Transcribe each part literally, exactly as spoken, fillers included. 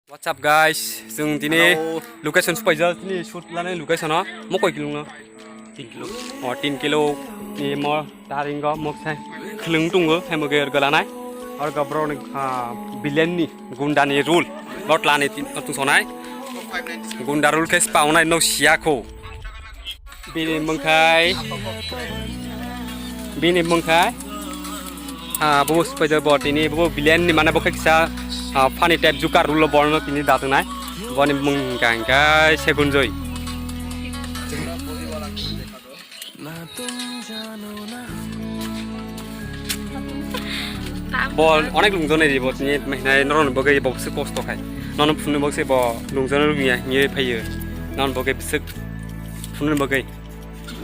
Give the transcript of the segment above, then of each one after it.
What's up guys? Chwng tini location supaijak, tini shoot lanai location o mokoi kilung no. Tin kilo. O tin kilo ni mo taringo moksai khwlwng tongo, hai moge ergo lanai. Aro gabro ni, ah, villain ni gunda ni rule. Lot lani tin, tung sonai. Gunda rule khe spawnai no siya kho. Bini mungkhai. Bini mungkhai. Ah, bo spaijak bo tini, bo villain ni mane bo khe kisa, ah, funny type jukar rule borno tini datunai. Boni mungkhai hingkai Segunjoi. Bo onek lungjaknai di bo tini hinai norokni bagwi bo bwswk kosto khai. Nono phunukni bagwi se bo lungjakna rwngya hinwi phaiyo. Nono bagwi bwswk phunukni bagwi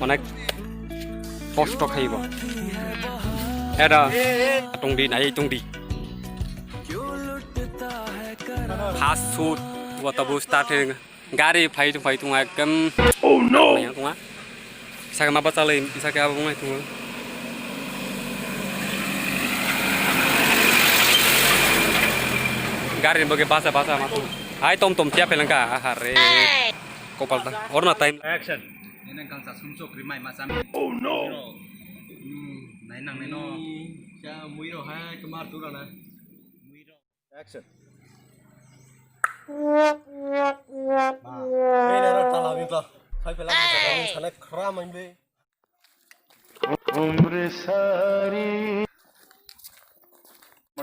onek kosto khai bo. Era tongdi nai tongdi. Fast food wata bo start. Gari phai tong phai tong ekdom. Oh no! Yang tong. Saka ma bachalai, saka abo ngai tong. Gari ni bagwi bacha bacha ma tong. Hai tom tom tia pelangka, aha re. Kopal ta. Orna time. Action. Nang kang sa sumsok rimai ma sam. Oh no! Hmm, nai nang nai no. Cha muiro hai kemar turana. Action. Ma, ei nara tala bikla. Khai pela kita kamu sana kera main be.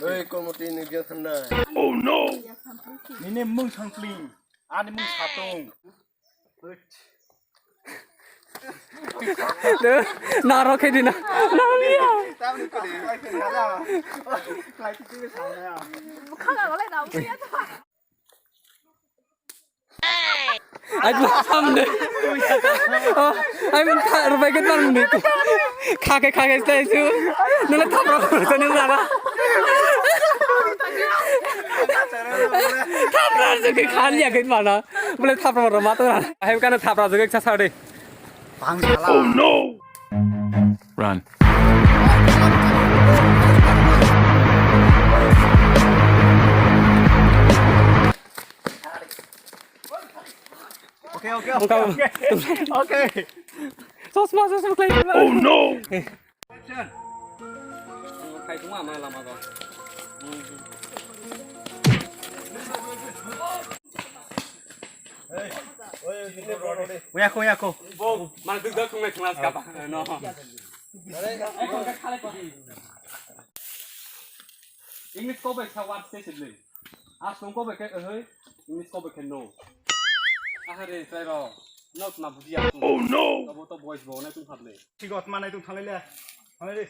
Ei, komo tini dia sana. Oh no. Nini mung sangpling. Ani mung satung. Naro khe dina. Namiya. Ai, samde. Oh, ai, mun kha, rubai ke tan ni. Kha ke, kha ke, stay su. Nana thapra, sani nana. Thapra, sani khan ya ke mana. Bole thapra ro ma to na. Ahim kana thapra jogek sa sa de. Bang sala. Oh no. Run. Okay, okay, okay, okay. Okay. Chosma, chosma khlai. Oh no. Khai tongma ma lama go. Oya ko, oya ko. Bo, mana duk duk thunglai thunglas kapa. No. English ko bai sa word se sidle. Asong ko bai ke ehoi, English ko bai ke no. Ahare try ro. No na bujiya. Oh no. Abo to boys bo na tung phatle. Sigot manai tung thalai le. Thalai le.